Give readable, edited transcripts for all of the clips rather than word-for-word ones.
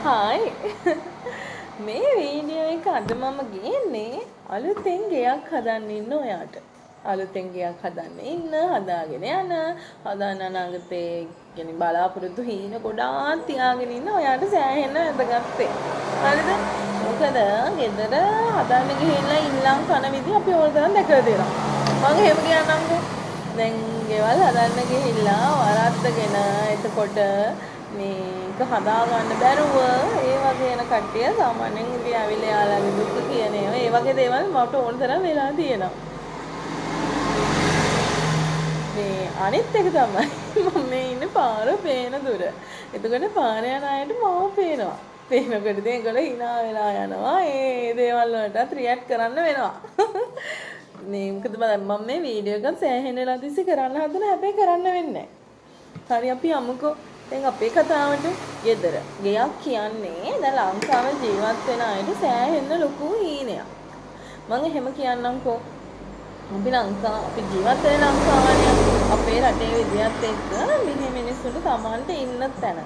Hi, මේ video එක අද මම ගේන්නේ අලුතෙන් ගෙයක් හදන්න ඉන්න ඔයාට. අලුතෙන් ගෙයක් හදන්න ඉන්න, හදාගෙන යන, හදන්න අනාගතේ කියන්නේ බලාපොරොත්තු හීන ගොඩාක් තියාගෙන ඉන්න ඔයාට සෑහෙන වැදගත් වේ. හරිද? මොකද ගෙදර හදන්න ගිහිල්ලා ඉල්ලන් කන විදිහ අපි ඕන තරම් දැකලා තියෙනවා. මං එහෙම කියන්නම්කෝ. දැන් ගෙවල් හදන්න ගිහිල්ලා වරද්දගෙන එතකොට මේක හදා ගන්න බැරුව ඒ වගේ එන කට්ටිය සාමාන්‍යයෙන් ඉතින් ඇවිල්ලා එයාලගේ දුක කියන ඒවා ඒ වගේ දේවල් මට ඕන තරම් වෙලා තියෙනවා. මේ අනිත් එක තමයි මම මේ ඉන්නේ පාර පේන දුර. එතකොට පාර යන අයට මාව පේනවා. පේනකොට ඉතින් ඒගොල්ලෝ හිනා වෙලා යනවා. ඒ දේවල් වලටත් රියැක්ට් කරන්න වෙනවා. මේ මොකද බලන්න මම මේ වීඩියෝ එකත් සෑහෙන වෙලා තිස්සේ කරන්න හදන, හැබැයි කරන්න වෙන්නේ නැහැ. හරි, අපි යමුකෝ. දැන් අපේ කතාවට. ගෙදර. ගෙයක් කියන්නේ දැන් ලංකාවේ ජීවත් වෙන අයට සෑහෙන ලොකු හීනයක්. මං එහෙම කියන්නම්කෝ. අපි ලංකා අපි ජීවත් වෙන ලංකාවනේ. අපේ රටේ විදියත් එක්ක මෙහි මිනිස්සුන්ට තමන්ට ඉන්න තැන.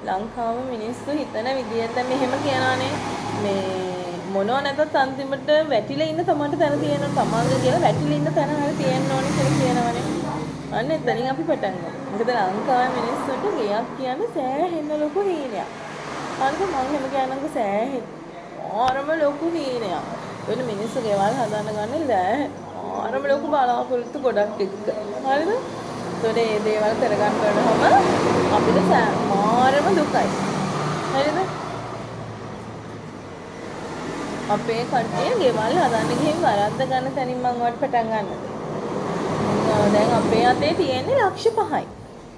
ලංකාව මිනිස්සු හිතන විදියට මෙහෙම කියනවානේ, මේ මොනව නැතත් අන්තිමට වැටිලා ඉන්න තමන්ට තැන තියෙනවා, තමන්ගේ කියලා වැටිලා ඉන්න තැන හරි තියෙන්න ඕනේ කියලා කියනවනේ. අන්න එතනින් අපි පටන් ගමු. මොකද ලංකාවේ මිනිස්සුන්ට ගෙයක් කියන්නේ සෑහෙන ලොකු හීනයක්. අනික මං එහෙම කියන්නම්කෝ, සෑහෙන මාරම ලොකු හීනයක්. වෙන මිනිස්සු ගෙවල් හදන්න ගන්නේ නෑ මාරම ලොකු බලාපොරොත්තු ගොඩක් එක්ක. හරිද? ඒතකොට මේ දේවල් කරගන්න වෙනවම අපිට මාරම දුකයි. හරිද? අපේ කට්ටිය ගෙවල් හදන්න ගිහින් වරද්ද ගන්න තැනින් මං ඔයාලට පටන් ගන්නද? දැන් අපේ අතේ තියෙන්නේ ලක්ෂ 5යි.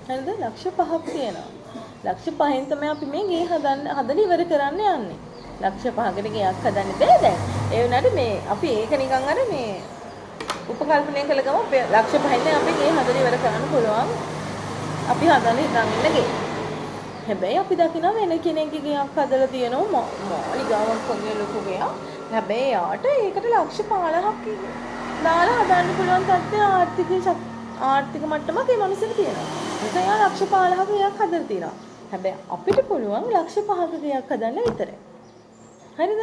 හරිද? ලක්ෂ 5ක් තියෙනවා. ලක්ෂ 5න් තමයි අපි මේ ගේ හදන්න හදලා ඉවර කරන්න යන්නේ. ලක්ෂ 5කට ගෙයක් හදන්න බෑ දැන්. ඒ වුණාට මේ අපි ඒක නිකන් අර මේ උපකල්පනය කළ ගම අපේ ලක්ෂ 5න් දැන් අපි ගේ හදලා ඉවර කරන්න පුළුවන්. අපි හදන්න හිතන් ඉන්න ගේ. හැබැයි අපි දකිනවා වෙන කෙනෙක්ගේ ගෙයක් හදලා තියෙනවා, මාලිගාවක් වගේ ලොකු ගෙයක්. හැබැයි එයාට ඒකට ලක්ෂ 15ක් දාලා හදන්න පුළුවන් තත්ත්වය, ආර්ථික මට්ටමක් ඒ මනුස්සයට තියෙනවා. නිසා එයා ලක්ෂ 15ක ගෙයක් හදලා තියෙනවා. හැබැයි අපිට පුළුවන් ලක්ෂ 5ක ගෙයක් හදන්න විතරයි. හරිද?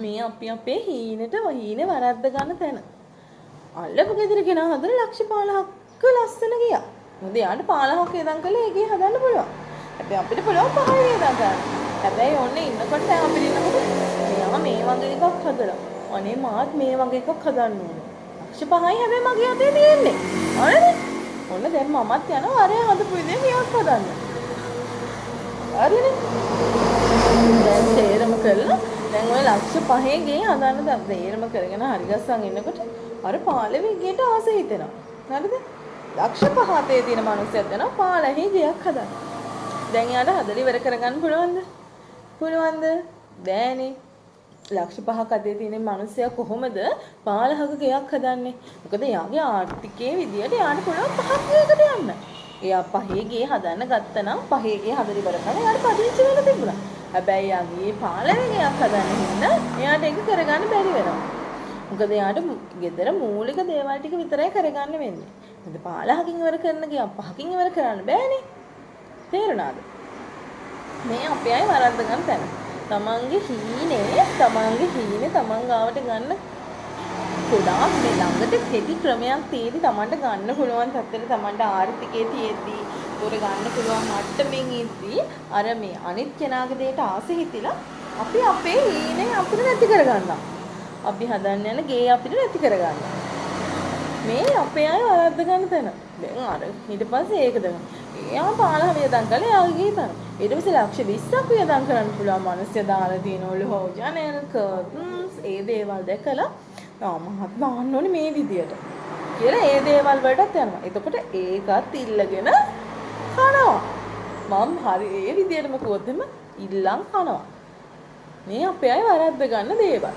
මේ අපි අපේ හීනට හීන වරද්ද ගන්න තැන. අල්ලපු ගෙදර කෙනා හදන ලක්ෂ 15ක ලස්සන ගෙයක්. මොකද එයාට 15ක් වියදම් කළා ඒ ගේ හදන්න පුළුවන්. හැබැයි අපිට පුළුවන් 5යි වියදම් කරන්න. හැබැයි ඔන්න ඉන්නකොට දැන් අපිට ඉන්නකොට මෙයා මේ වගේ එකක් හදලා. අනේ මාත් මේ වගේ එකක් හදන්න ඕනේ. ලක්ෂ 5යි හැබැයි මගේ අතේ තියෙන්නේ. හරිද? ඔන්න දැන් මමත් යනවා අරයා හදපු විදිහේ ගෙයක් හදන්න. හරිනේ? දැන් සේරම කරලා දැන් ඔය ලක්ෂ 5 ගේ හදන්න දැන් සේරම කරගෙන හරි ගස්සන් ඉන්නකොට අර 15 ගේට ආස හිතෙනවා. හරිද? ලක්ෂ 5 අතේ තියෙන මනුස්සයත් යනවා 15 ගෙයක් හදන්න. දැන් එයාට හදලා ඉවර කරගන්න පුළුවන්ද? පුළුවන්ද? බෑනේ. ලක්ෂ 5ක් අතේ තියෙන මනුස්සයා කොහොමද 15ක ගෙයක් හදන්නේ? මොකද එයාගේ ආර්ථිකයේ විදියට එයාට පුළුවන් 5ක් ගෙයකට යන්න. එයා 5 ගේ හදන්න ගත්තා නම් 5 ගේ හදලා ඉවර කරලා එයාට පදිංචි වෙන්න තිබුණා. හැබැයි එයාගේ 15 ගෙයක් හදන්න හින්දා එයාට ඒක කරගන්න බැරි වෙනවා. මොකද එයාට ගෙදර මූලික දේවල් ටික විතරයි කරගන්න වෙන්නේ. මොකද 15කින් ඉවර කරන ගෙයක් 5කින් ඉවර කරන්න බෑනේ. තේරුණාද? මේ අපේ අය වරද්ද ගන්න තැන. තමන්ගේ හීනේ තමන් ගාවට ගන්න ගොඩාක් මේ ළඟට කෙටි ක්‍රමයක් තියෙදි, තමන්ට ගන්න පුළුවන් තත්ත්වෙට තමන්ට ආර්ථිකයේ තියෙද්දි, දොර ගන්න පුළුවන් මට්ටමින් ඉද්දි, අර මේ අනිත් කෙනාගේ දෙයට ආස හිතිලා අපි අපේ හීනේ අපිට නැති කරගන්නවා. අපි හදන්න යන ගේ අපිට නැති කරගන්නවා. මේ අපේ අය වරද්ද ගන්න තැන. දැන් අර ඊට පස්සේ ඒක දැන් එයා 15 වියදම් කළා එයාගේ ගේ තන. ඊට පස්සේ ලක්ෂ 20ක් වියදම් කරන්න පුළුවන් මිනිස්සු දාලා තියෙන ඔලු ජනෙල් කර්ටන්ස් ඒ දේවල් දැකලා ආ මහත් දාන්න ඕනේ මේ විදියට කියලා ඒ දේවල් වලටත් යනවා. එතකොට ඒකත් ඉල්ලගෙන කනවා. මම හරි ඒ විදියටම කිව්වොත් එම ඉල්ලන් කනවා. මේ අපේ අය වරද්ද ගන්න දේවල්.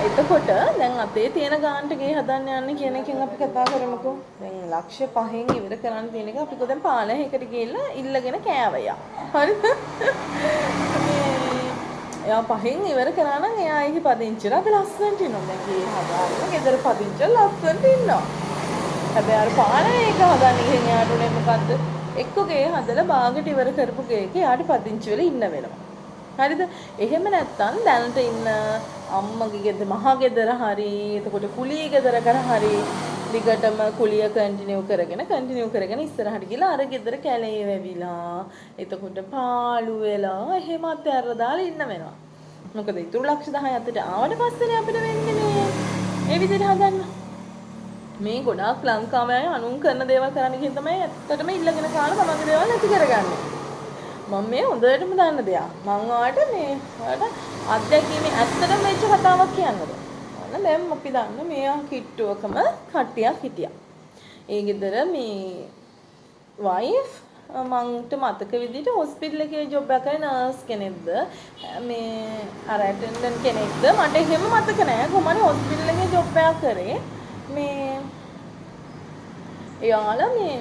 එතකොට දැන් අතේ තියෙන ගානට ගේ හදන්න යන්නේ කියන එකෙන් අපි කතා කරමුකෝ. දැන් ලක්ෂ 5න් ඉවර කරන්න තියෙන එක අපි කො දැන් 15කට ගිහිල්ලා ඉල්ලගෙන කෑවයා. හරිද? මේ එයා 5න් ඉවර කරා නම් එයා ඒකේ පදිංචිලා අද ලස්සනට ඉන්නවා. දැන් ගේ හදාගෙන ගෙදර පදිංචිලා ලස්සනට ඉන්නවා. හැබැයි අර 15 එක හදන්න ගිහින් එයාට උනේ මොකද්ද? එක්ක ගේ හදලා බාගෙට ඉවර කරපු ගේක එයාට පදිංචි වෙලා ඉන්න වෙනවා. හරිද? එහෙම නැත්තම් දැනට ඉන්න අම්මගේ ගෙදර මහ ගෙදර හරි එතකොට කුලී ගෙදර කර හරි දිගටම කුලිය කන්ටිනියු කරගෙන කන්ටිනියු කරගෙන ඉස්සරහට ගිහලා අර ගෙදර කැලේ වැවිලා එතකොට පාළු වෙලා එහෙම අතහැරලා දාලා ඉන්න වෙනවා. මොකද ඉතුරු ලක්ෂ 10 අතට ආවට පස්සේනේ අපිට වෙන්නේ මේ ඒ විදිහට හදන්න. මේ ගොඩාක් ලංකාවේ අය අනුන් කරන දේවල් කරන්න ගිහින් තමයි ඇත්තටම ඉල්ලගෙන කාලා තමන්ගේ දේවල් නැති කරගන්නේ. මම මේ හොඳටම දන්න දෙයක්. මං ඔයාලට මේ ඔයාලට අත්දැකීමේ ඇත්තටම වෙච්ච කතාවක් කියන්නද? ඔන්න දැන් අපි දන්න මේ කිට්ටුවකම කට්ටියක් හිටියා. ඒ ගෙදර මේ වයිෆ් මන්ට මතක විදිහට හොස්පිටල් එකේ ජොබ් එකක් කරන නර්ස් කෙනෙක්ද මේ අර ඇටෙන්ඩන්ට් කෙනෙක්ද මට එහෙම මතක නෑ. කොහොම හරි හොස්පිටල් එකේ ජොබ් එකක් කරේ. මේ එයාලා මේ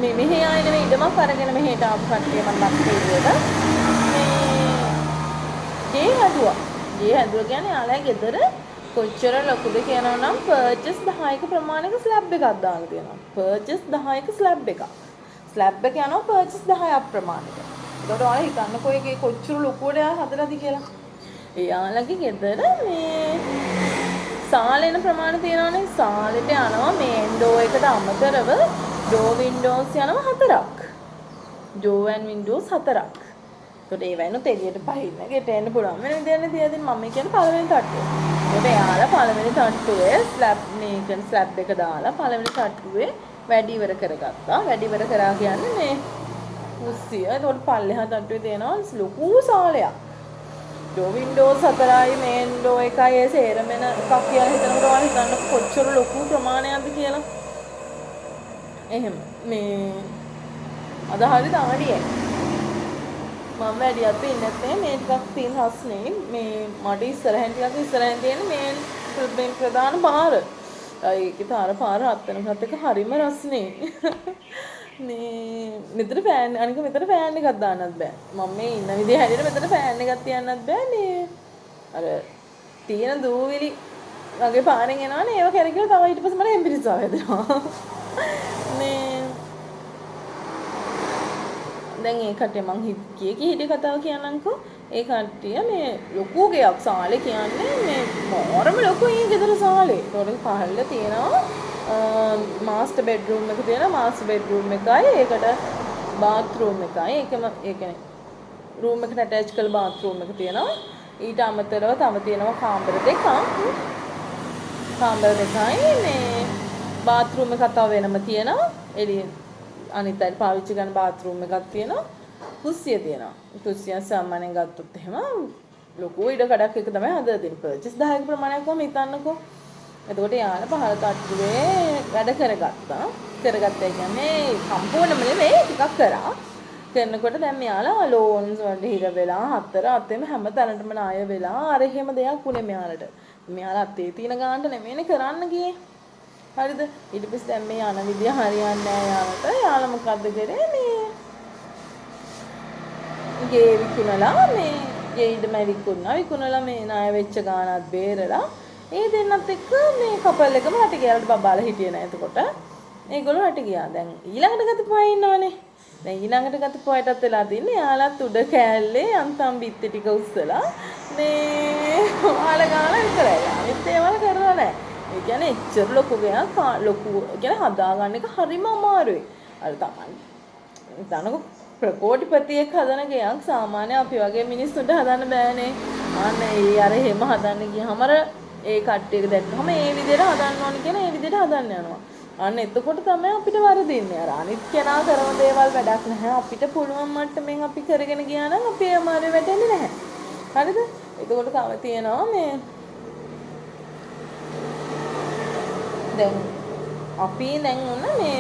මේ මෙහෙ ආයේ නෙමෙයි ඉඩමක් අරගෙන මෙහෙට ආපු කට්ටිය මම මතක විදියට මේ ගේ හැදුවා. ගේ හැදුවා කියන්නේ එයාලා ගෙදර කොච්චර ලොකුද කියනවා නම් පර්චස් 10ක ප්‍රමාණයක ස්ලැබ් එකක් දාලා තියෙනවා. පර්චස් 10ක ස්ලැබ් එකක්. ස්ලැබ් එක යනවා පර්චස් 10ක් ප්‍රමාණයක. එතකොට ඔයාලා හිතන්නකෝ ඒකේ කොච්චර ලොකුවට එයා හදලාද කියලා. එයාලගේ ගෙදර මේ සාලෙන ප්‍රමාණය තියෙනවනේ. සාලෙට යනවා මේන් ඩෝ එකට අමතරව ඩෝ වින්ඩෝස් යනවා හතරක්. ඩෝ ඇන්ඩ් වින්ඩෝස් හතරක්. එතකොට ඒ වෙනුත් එළියට පහින්න ගෙට එන්න පුළුවන් වෙන විදියනේ තියලා තියෙන්නේ. මම කියන්නේ පළවෙනි තට්ටුව. එතකොට එයාලා පළවෙනි තට්ටුවේ ස්ලැබ් මේ කියන්නේ ස්ලැබ් එක දාලා පළවෙනි තට්ටුවේ වැඩි ඉවර කරගත්තා. වැඩි ඉවර කරා කියන්නේ මේ කුස්සිය. එතකොට පල්ලෙහා තට්ටුවේ තියෙනවා ලොකු සාලයක්. ඩෝ වින්ඩෝස් හතරයි මේන් ඩෝ එකයි ඒ සේරම එන එකක් කියලා හිතනකොට ඔයාලා හිතන්නකො කොච්චර ලොකු ප්‍රමාණයක්ද කියලා. එහෙම මේ අද හරි දාඩියයි. මම වැඩි අත ඉන්නේ නැත්තේ මේ ටිකක් තියෙන රස්නේ. මේ මට ඉස්සරහින් ටිකක් ඉස්සරහින් තියෙන මේ මේ ප්‍රධාන පාර. ඒකේ තාර පාර රත් වෙනකත් එක හරිම රස්නේ. මේ මෙතන ෆෑන් අනික මෙතන ෆෑන් එකක් දාන්නත් බෑ. මම මේ ඉන්න විදිහ හැටියට මෙතන ෆෑන් එකක් තියන්නත් බෑ. මේ අර තියෙන දූවිලි වගේ පාරෙන් එනවනේ ඒව කැරකිලා තව ඊට පස්සේ මට හෙම්බිරිස්සාව හැදෙනවා. මේ දැන් ඒ කට්ටිය මං කිය කී හිටිය කතාව කියන්නම්කෝ. ඒ කට්ටිය මේ ලොකු ගෙයක් සාලේ කියන්නේ මේ මාරම ලොකු ඒ ගෙදර සාලේ. ඒතකොට පහළ තියෙනවා මාස්ටර් බෙඩ්රූම් එක තියෙනවා. මාස්ටර් බෙඩ්රූම් එකයි ඒකට බාත්රූම් එකයි ඒකම ඒ කියන්නේ රූම් එකට ඇටච් කරලා බාත්රූම් එක තියෙනවා. ඊට අමතරව තව තියෙනවා කාමර දෙකක්. කාමර දෙකයි මේ බාත්රූම් එකක් තව වෙනම තියෙනවා. එළිය අනිත් අය පාවිච්චි කරන බාත්රූම් එකක් තියෙනවා. කුස්සිය තියෙනවා. කුස්සිය සාමාන්‍යයෙන් ගත්තොත් එහෙම ලොකු ඉඩ කඩක් එක තමයි හදලා තියෙන්නේ. පර්චේස් 10ක ප්‍රමාණයක් කොහොම හිතන්නකෝ. එතකොට යාළ පහළ තට්ටුවේ වැඩ කරගත්තා. කරගත්තා කියන්නේ සම්පූර්ණම නෙමෙයි ටිකක් කරා. කරනකොට දැන් මෙයාලා ලෝන්ස් වලට හිර වෙලා හතර අතේම හැම තැනටම ණය වෙලා අර එහෙම දෙයක් වුණේ මෙයාලට. මෙයාලා අතේ තියෙන ගානට නෙමෙයිනේ කරන්න ගියේ. හරිද? ඊට පස්සේ දැන් මේ යන විදිය හරියන්නේ නෑ යාලට. යාලා මොකද්ද කරේ මේ ගේ විකුණලා මේ ගේ ඉඩම විකුණා. විකුණලා මේ ණය වෙච්ච ගානත් බේරලා ඒ දෙන්නත් එක්ක මේ කපල් එකම රට ගියා. බබාලා හිටියේ නෑ එතකොට. ඒගොල්ලෝ රට ගියා. දැන් ඊළඟට ගතපු අය ඉන්නවනේ. දැන් ඊළඟට ගතපු අයටත් වෙලා තින්නේ යාලත් උඩ කෑල්ලේ යන්තම් බිත්ති ටික උස්සලා මේ ඔයාල ගාන විතරයි. අනිත් ඒවල කරලා නෑ. ඒ කියන්නේ එච්චර ලොකු ගෙයක් ලොකු කියන්නේ හදාගන්න එක හරිම අමාරුයි. අර තමන් හිතන්නකෝ ප්‍රකෝටිපතියෙක් හදන ගෙයක් සාමාන්‍ය අපි වගේ මිනිස්සුන්ට හදන්න බෑනේ. අන්න ඒ අර එහෙම හදන්න ගියාම අර ඒ කට්ටියක දැක්කම ඒ විදිහට හදන්න ඕන කියලා ඒ විදිහට හදන්න යනවා. අන්න එතකොට තමයි අපිට වරදින්නේ. අර අනිත් කෙනා කරන දේවල් වැඩක් නැහැ. අපිට පුළුවන් මට්ටමින් අපි කරගෙන ගියා නම් අපි අමාරුවේ වැටෙන්නේ නැහැ. හරිද? එතකොට තව තියෙනවා මේ දැන් අපි දැන් ඔන්න මේ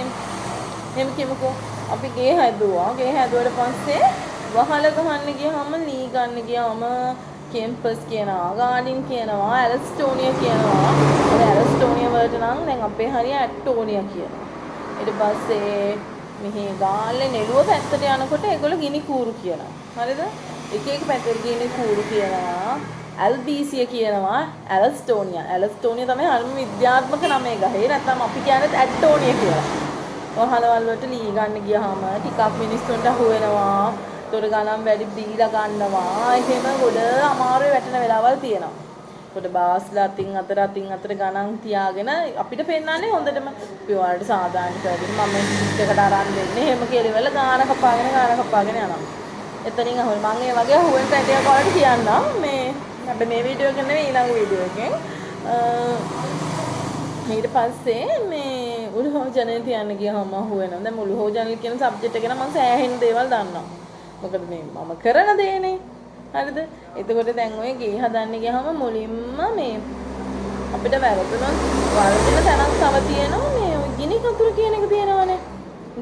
එහෙම කියමුකෝ අපි ගේ හැදුවා. ගේ හැදුවට පස්සේ වහල ගහන්න ගියාම ලී ගන්න ගියාම කෙම්පස් කියනවා, ගාඩින් කියනවා, ඇලස්ටෝනියා කියනවා. ඔය ඇලස්ටෝනියා වලට නම් දැන් අපේ හරිය ඇට්ටෝනියා කියනවා. ඊට පස්සේ මෙහි ගාල්ලේ නෙළුව පැත්තට යනකොට ඒගොල්ලෝ ගිනි කූරු කියනවා. හරිද? එක එක පැත්තට ගිනි කූරු කියනවා. ඇල්බීසිය කියනවා, ඇලස්ටෝනියා. ඇලස්ටෝනියා තමයි හරිම විද්‍යාත්මක නම ඒ ගහේ. නැත්නම් අපි කියන්නේ ඇට්ටෝනියා කියලා. වහලවල් වලට ලී ගන්න ගියාම ටිකක් මිනිස්සුන්ට අහු වෙනවා. ඒතකොට ගණන් වැඩි දීලා ගන්නවා. එහෙම ගොඩ අමාරුවේ වැටෙන වෙලාවල් තියෙනවා. ඒතකොට බාස්ලා අතින් අතට අතින් අතට ගණන් තියාගෙන අපිට පෙන්නන්නේ හොඳටම අපි ඔයාලට සාධාරණ කරගෙන මම ටිකකට අරන් දෙන්නේ එහෙම කියලා ඉවරලා ගාන කපාගෙන ගාන කපාගෙන යනවා. එතනින් අහුවෙන මං ඒ වගේ අහුවෙන තැන් ටිකක් ඔයාලට කියන්නම්. මේ හැබැයි මේ වීඩියෝ එක නෙවෙයි ඊළඟ වීඩියෝ එකෙන්. ඊට පස්සේ මේ උළුහෝ ජනේල් තියන්න ගියාම අහුවෙනවා. දැන් උළුහෝ ජනේල් කියන සබ්ජෙක්ට් එක නම් මං සෑහෙන දේවල් දන්නවා. මොකද මේ මම කරන දේනේ. හරිද? එතකොට දැන් ඔය ගේ හදන්න ගියාම මුලින්ම මේ අපිට වැරදුනොත් වරදින තැනක් තව තියෙනවා මේ ඔය ගිනි කතුරු කියන එක තියෙනවනේ.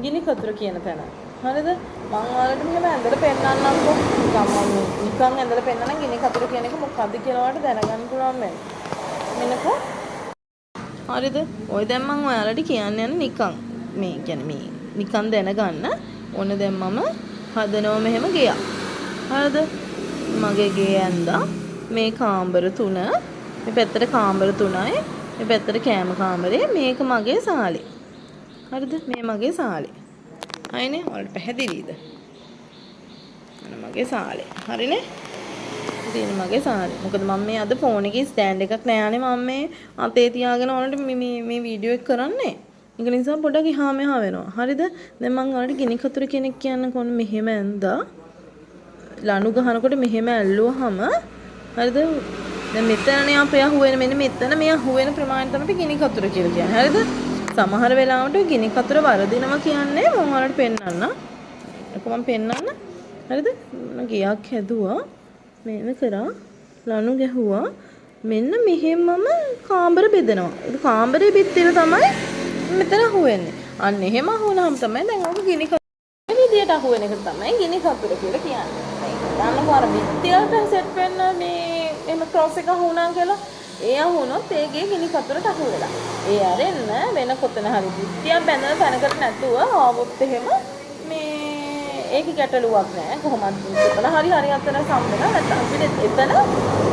ගිනි කතුරු කියන තැන. හරිද? මං ඔයාලට මෙහෙම ඇඳලා පෙන්නන්නම්කෝ. නිකන් මම නිකන් ඇඳලා පෙන්නනම් ගිනි කතුරු කියන එක මොකද්ද කියලා ඔයාලට දැනගන්න පුළුවන් වෙන්නේ. මෙන්නකෝ. හරිද? ඔය දැන් මං ඔයාලට කියන්න යන්නේ නිකන් මේ කියන්නේ මේ නිකන් දැනගන්න. ඔන්න දැන් මම හදනවා මෙහෙම ගෙයක්. හරිද? මගේ ගේ ඇඳා මේ කාමර තුන, මේ පැත්තට කාමර තුනයි, මේ පැත්තට කෑම කාමරේ, මේක මගේ සාලේ. හරිද? මේ මගේ සාලේ. හරිනේ? ඔයාලට පැහැදිලිද? ඔන්න මගේ සාලේ. හරිනේ? තියෙන මගේ සාලේ. මොකද මම මේ අද ෆෝන් එකේ ස්ටෑන්ඩ් එකක් නෑනේ මම මේ අතේ තියාගෙන ඔයාලට මේ මේ මේ වීඩියෝ එක කරන්නේ. ඒක නිසා පොඩක් එහා මෙහා වෙනවා. හරිද? දැන් මං ඔයාලට ගිනි කතුරු කෙනෙක් කියන්නකෝ. ඔන්න මෙහෙම ඇඳා. ලනු ගහනකොට මෙහෙම ඇල්ලුවහම හරිද? දැන් මෙතනනේ අපේ අහුවෙන මෙන්න මෙතන මේ අහුවෙන ප්‍රමාණය තමයි අපි ගිනි කතුර කියලා කියන්නේ. හරිද? සමහර වෙලාවට ගිනි කතුර වරදිනවා කියන්නේ මම ඔයාලට පෙන්නන්නම්. ඒක මම පෙන්නන්න. හරිද? මම ගියක් හැදුවා. මෙහෙම කරා. ලනු ගැහුවා. මෙන්න මෙහෙමම කාමර බෙදෙනවා. ඒක කාමරේ බිත්තිර තමයි මෙතන අහුවෙන්නේ. අන්න එහෙම අහුවනහම තමයි දැන් ඔක ගිනි කතුර විදියට අහුවෙන එක තමයි ගිනි කතුර කියලා කියන්නේ. දැන් හිතන්නකෝ අර බිත්ති වලට සෙට් වෙන්න මේ එහෙම ක්‍රොස් එක අහුණා කියලා. ඒ අහුනොත් ඒ ගේ ගිනි කතුරට අහු වෙලා. ඒ අරෙන්න වෙන කොතන හරි බිත්තියක් බැඳන තැනකට නැතුව ආවොත් එහෙම මේ ඒක ගැටලුවක් නෑ. කොහොමත් කොතන හරි හරි අතර සම් වෙනවා. නැත්නම් අපිට එතන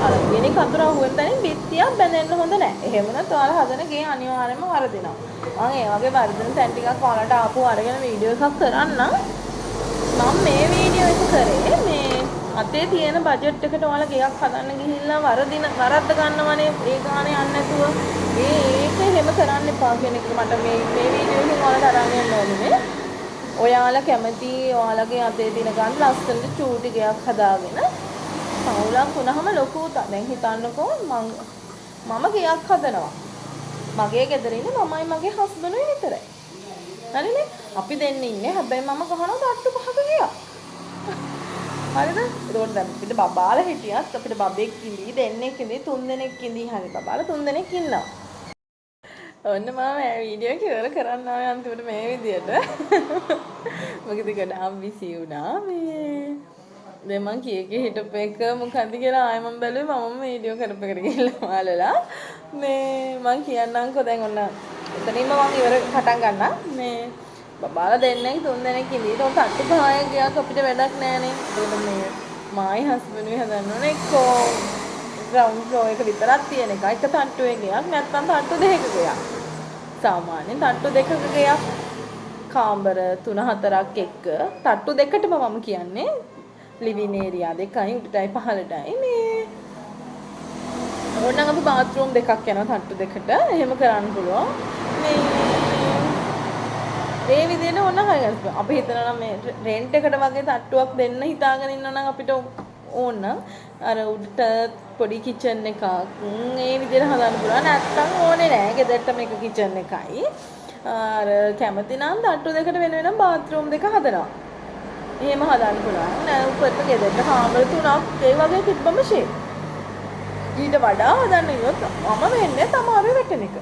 අර ගිනි කතුර අහුවෙන තැනින් බිත්තියක් බැඳෙන්න හොඳ නෑ. එහෙම නැත්නම් ඔයාලා හදන ගේ අනිවාර්යයෙන්ම වරදිනවා. මං ඒ වගේ වරදින තැන් ටිකක් ඔයාලට ආපහු අරගෙන වීඩියෝ එකක් කරන්නම්. මම මේ වීඩියෝ එක කරේ මේ අතේ තියෙන බජට් එකට ඔයාලා ගෙයක් හදන්න ගිහිල්ලා වරදින වරද්ද ගන්නවනේ ඒ ගාන යන්නේ නැතුව. ඒක එහෙම කරන්න එපා කියන එක මට මේ මේ වීඩියෝ එකෙන් ඔයාලට අරන් යන්න ඕනේ. ඔයාලා කැමති ඔයාලගේ අතේ තියෙන ගාන ලස්සනට චූටි ගෙයක් හදාගෙන පවුලක් වුණාම ලොකු දැන් හිතන්නකෝ මම ගෙයක් හදනවා. මගේ ගෙදර ඉන්නේ මමයි මගේ හස්බන්ඩුයි විතරයි. හරිනේ? අපි දෙන්න ඉන්නේ. හැබැයි මම ගහනවා තට්ටු පහක ගෙයක්. හරිද? එතකොට දැන් අපිට බබාලා හිටියත් අපිට බබෙක් ඉඳී දෙන්නෙක් ඉඳී තුන් දෙනෙක් ඉඳී හරි බබාලා තුන් දෙනෙක් ඉන්නවා. ඔන්න මම මේ වීඩියෝ එක ඉවර කරන්න ආවේ අන්තිමට මේ විදියට. මොකද ගොඩාක් බිසි වුණා මේ. දැන් මං කිය කිය හිටපු එක මොකද්ද කියලා ආයෙ මං බැලුවේ මමම වීඩියෝ කරපු එකට ගිහිල්ලා බලලා මේ මං කියන්නම්කෝ දැන් ඔන්න එතනින්ම මං ඉවර පටන් ගන්නම්. මේ බබාලා දෙන්නෙක් තුන් දෙනෙක් ඉඳී. ඒතකොට තට්ටු පහක් ගියක් අපිට වැඩක් නෑනේ. ඒතකොට මේ මායි හස්බන්ඩුයි හදන්න ඕනේ එක්කෝ ග්‍රවුන්ඩ් ෆ්ලෝර් එක විතරක් තියෙන එක. එක තට්ටුවේ ගෙයක් නැත්නම් තට්ටු දෙකක ගෙයක්. සාමාන්‍යයෙන් තට්ටු දෙකක ගෙයක් කාමර තුන හතරක් එක්ක තට්ටු දෙකටම මම කියන්නේ ලිවින් ඒරියා දෙකයි උඩටයි පහළටයි මේ ඕනනම් අපි බාත්රූම් දෙකක් යනවා තට්ටු දෙකට. එහෙම කරන්න පුළුවන්. මේ ඒ විදිහට ඕන හරියට අපි හිතනවා නම් මේ රෙන්ට් එකට වගේ තට්ටුවක් දෙන්න හිතාගෙන ඉන්නවා නම් අපිට ඕන නම් අර උඩට පොඩි කිචන් එකක් ඒ විදිහට හදන්න පුළුවන්. නැත්තම් ඕනේ නෑ. ගෙදරට මේක කිචන් එකයි. අර කැමති නම් තට්ටු දෙකට වෙන වෙනම බාත්රූම් දෙක හදනවා. එහෙම හදන්න පුළුවන්. නෑ උපරිම ගෙදරට කාමර තුනක් ඒ වගේ තිබ්බම ෂේප්. ඊට වඩා හදන්න ගියොත් මම වෙන්නේ අමාරුවේ වැටෙන එක.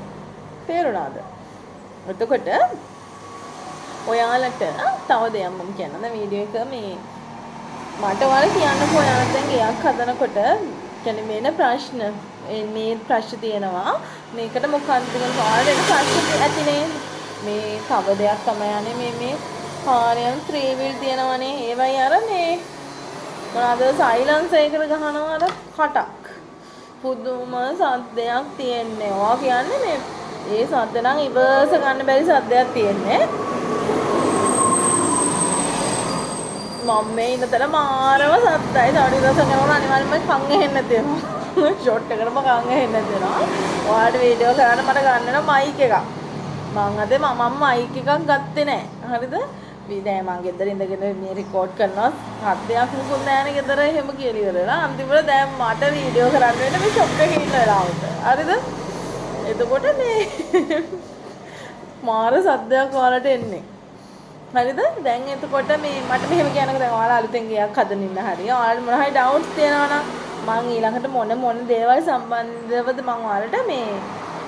තේරුණාද? එතකොට ඔයාලට තව දෙයක් මම කියන්නම්. දැන් වීඩියෝ එක මේ මට ඔයාලා කියන්නකෝ ඔයාලා දැන් ගෙයක් හදනකොට කියන්නේ වෙන ප්‍රශ්න මේ ප්‍රශ්න තියෙනවා. මේකට මොකක්ද කියලා ඔයාලට එන ප්‍රශ්න ඇතිනේ. මේ තව දෙයක් තමයි අනේ මේ මේ පාරේ යන ත්‍රී වීල් තියෙනවනේ. ඒවයි අර මේ මොනවාද සයිලන්සර් එකට ගහනවා අර කටක්. පුදුම සද්දයක් තියෙන්නේ. ඔයා කියන්නේ මේ ඒ සද්ද නම් ඉවස ගන්න බැරි සද්දයක් තියෙන්නේ. මම මේ ඉන්න තැන මාරම සද්දයි. තව ටික දවසක් යනකොට අනිවාර්යෙන්ම කන් ඇහෙන්නේ නැති වෙනවා. ෂොට් එකටම කන් ඇහෙන්නේ නැති වෙනවා. ඔයාලට වීඩියෝ කරන්න මට ගන්න වෙනවා මයික් එකක්. මං අද මම මයික් එකක් ගත්තේ නෑ. හරිද? දැන් මං ගෙදර ඉඳගෙන මේ රෙකෝඩ් කරනවා. සද්දයක් මුකුත් නෑනේ ගෙදර එහෙම කියලා ඉවරලා. අන්තිමට දැන් මට වීඩියෝ කරන්න වෙන්නේ මේ ෂොප් එකේ ඉන්න වෙලාවට. හරිද? එතකොට මේ මාර සද්දයක් ඔයාලට එන්නේ. හරිද? දැන් එතකොට මේ මට මෙහෙම කියන්නකෝ, දැන් ඔයාලා අලුතෙන් ගෙයක් හදන ඉන්න හරිය. ඔයාලට මොන හරි ඩවුට්ස් තියෙනවා නම් මං ඊළඟට මොන මොන දේවල් සම්බන්ධවද මං ඔයාලට මේ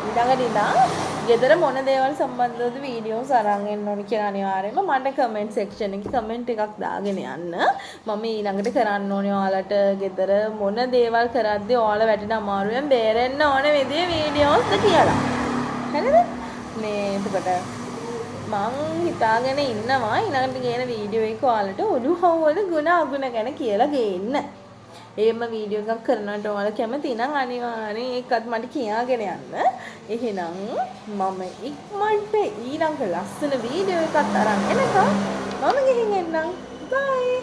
ඊළඟට ඉඳන් ගෙදර මොන දේවල් සම්බන්ධවද වීඩියෝස් අරන් එන්න ඕනි කියලා අනිවාර්යයෙන්ම මට කමෙන්ට් සෙක්ෂන් එකේ කමෙන්ට් එකක් දාගෙන යන්න. මම ඊළඟට කරන්න ඕනේ ඔයාලට ගෙදර මොන දේවල් කරද්දී ඔයාලා වැටෙන අමාරුවෙන් බේරෙන්න ඕන විදිය වීඩියෝස්ද කියලා. හරිද? මේ එතකොට මං හිතාගෙන ඉන්නවා ඊළඟට ගේන වීඩියෝ එක ඔයාලට ඔළුහව්වල ගුණ අගුණ ගැන කියලා ගේන්න. එහෙම වීඩියෝ එකක් කරනවට ඔයාලා කැමති නම් අනිවාර්යෙන් ඒකත් මට කියාගෙන යන්න. එහෙනම් මම ඉක්මනට ඊළඟ ලස්සන වීඩියෝ එකත් අරන් එනකම් මම ගිහින් එන්නම්. බයි.